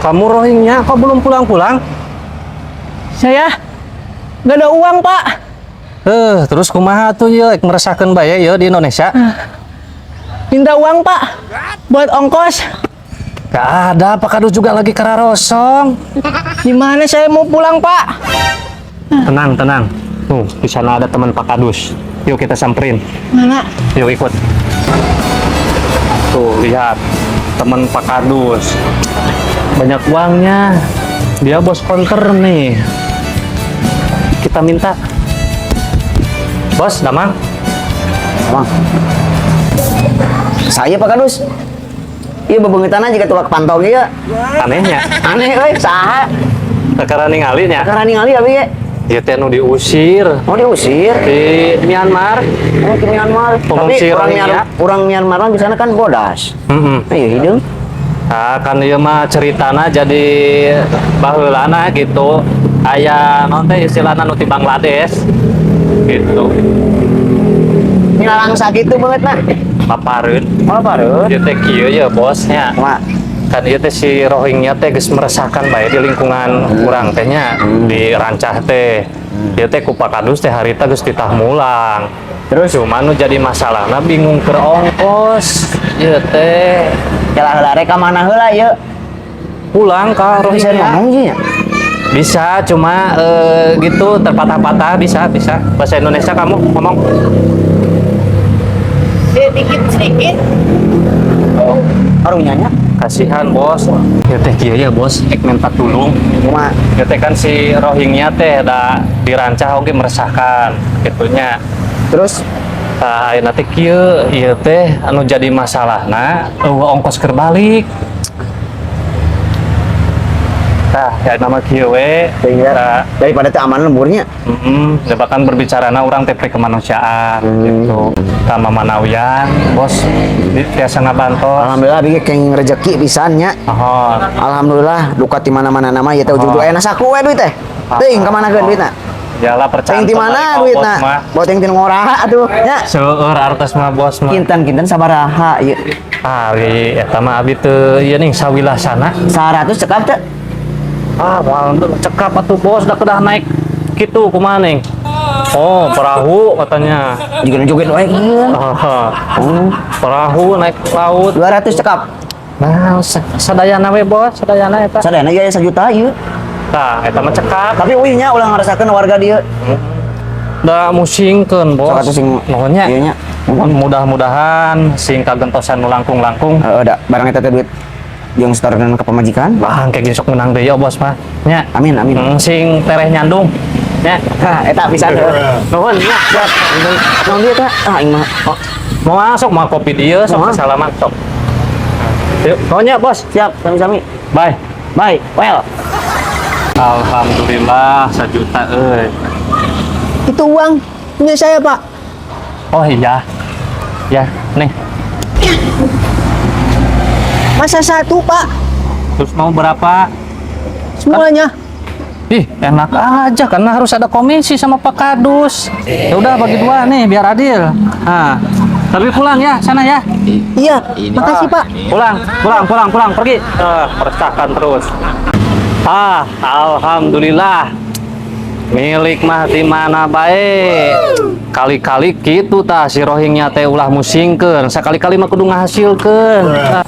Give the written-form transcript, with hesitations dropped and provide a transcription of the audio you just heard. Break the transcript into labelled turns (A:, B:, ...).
A: Kamu Rohingya kok belum pulang-pulang?
B: Saya nggak ada uang, Pak.
A: Eh, terus kumaha tuh ya, meresahkan bae ya di Indonesia?
B: Minta uang, Pak. Buat ongkos.
A: Gak ada, Pak Kadus juga lagi kararosong.
B: Gimana saya mau pulang, Pak?
A: Tenang, tenang. Tuh, di sana ada teman Pak Kadus. Yuk, kita samperin.
B: Mana?
A: Yuk, ikut. Tuh, lihat. Teman Pak Kadus. Banyak uangnya. Dia bos konter nih. Kita minta. Bos, Damang.
C: Bang. Saya Pak Kadus. Iya, bebeungeutna jiga tulak pantau ya.
A: Anehnya.
C: Aneh euy, saha?
A: Kakara ningali nya.
C: Kakara ningali abi ge.
A: Dia teh nu diusir
C: Mau diusir.
A: Di Myanmar.
C: Oh, ke Myanmar. Tapi
A: Pengungsi
C: orang
A: Rohingya.
C: Myanmar, orang Myanmar mah di sana kan bodas. Iya, hideung.
A: Nah, kan ieu mah ceritana jadi baheulana gitu. Aya naon teh istilahna nu ti Bangladesh gitu.
C: Nyalalang sakitu beungeutna.
A: Papareun.
C: Oh, pareun.
A: Ieu teh kieu ya, bosnya.
C: Kumaha?
A: Kan ieu teh si Rohingya teh geus meresahkan bae di lingkungan urang teh nya, di Rancah teh. Ieu teh ku Pak Kadus teh harita geus ditah mulang.
C: Terus?
A: Cuman nu jadi masalahna bingung keur ongkos ieu teh.
C: Kela heula, rek ka mana heula ieu?
A: Pulang ka
C: Bisa
A: Rohingya.
C: Ngomong sih nya.
A: Bisa, cuma gitu terpatah-patah. Bisa, bisa. Bahasa Indonesia kamu ngomong?
B: Sedikit sedikit.
C: Oh, karunya nya.
A: Kasihan, bos. Ya teh kieu ya, bos, ek minta tulung.
C: Kumaha?
A: Ya teh kan si Rohingya teh da di Rancah oge meresahkan gitunya.
C: Terus?
A: Tah, ayeuna teh kieu, ieu teh anu jadi masalahna euweuh ongkos keur balik. Tah, ya nama kieu we.
C: Sehingga
A: Tah,
C: daripada teu aman lemburnya.
A: Ya bahkan berbicarana urang teh kemanusiaan gitu. Tama manawian, bos, biasa ngabantos.
C: Alhamdulillah abi ge kenging rezeki pisan nya.
A: Oh,
C: Alhamdulillah duka di mana-mana nama ieu teh ujug aya saku we duit teh. Teuing ka mana keun duitna?
A: Jala percaya.
C: Teuing di mana duitna? Bawa teuing ti ngora atuh nya.
A: Seueur artos mah, bos mah.
C: Kinten-kinten sabaraha ieu?
A: Ari eta mah abi teu ieu ning sawilasana.
C: 100 cekap teu?
A: Ah, moal cekap atuh, bos, da kedah naik kitu kumaha ning? Oh, perahu katanya.
C: Juga joget wae kieu.
A: Oh,
C: Oh,
A: perahu naik laut.
C: 200 cekap.
A: Nah, sadayana we, bos, sadayana eta.
C: Sadayana ieu aya 1 juta ieu.
A: Tah, eta mah cekap.
C: Tapi uih nya ulah ngarasakeun warga dieu.
A: Da musingkeun, bos.
C: Sok atuh sing
A: Nuhun nya.
C: Ieu nya.
A: Mudah-mudahan sing kagentosan nu langkung-langkung.
C: Heeh, da barang eta teh duit jeung setoran ka pamajikan.
A: Wah, engke ge sok menang deui ya, bos mah. Nya.
C: Amin, amin.
A: Sing tereh nyandung. Nya.
C: Hah, eta pisan heuh.
A: Nuhun nya.
C: Siap. Naon dieu teh? Ah, aing mah.
A: Oh, mau masuk mau kopi dia sok
C: Mau.
A: Salaman sok. Yuk, nuhun nya, bos.
C: Siap, sami-sami.
A: Bye.
C: Bye. Well.
A: Alhamdulillah 1 juta euy.
B: Itu uang punya saya, Pak.
A: Oh iya. Ya, nih.
B: Masa satu, Pak?
A: Terus mau berapa?
B: Semuanya.
A: Ih, enak aja karena harus ada komisi sama Pak Kadus. Ya udah, bagi dua nih biar adil. Nah, tapi pulang ya sana ya.
B: Iya, makasih, Pak.
A: Pulang, pulang, pulang, pulang, pergi. Eh, meresahkan terus. Ah, alhamdulillah. Milik mah di mana bae. Kali-kali gitu tah si Rohingya teh ulah musingkeun. Sakali-kali mah kudu ngahasilkeun. Ah.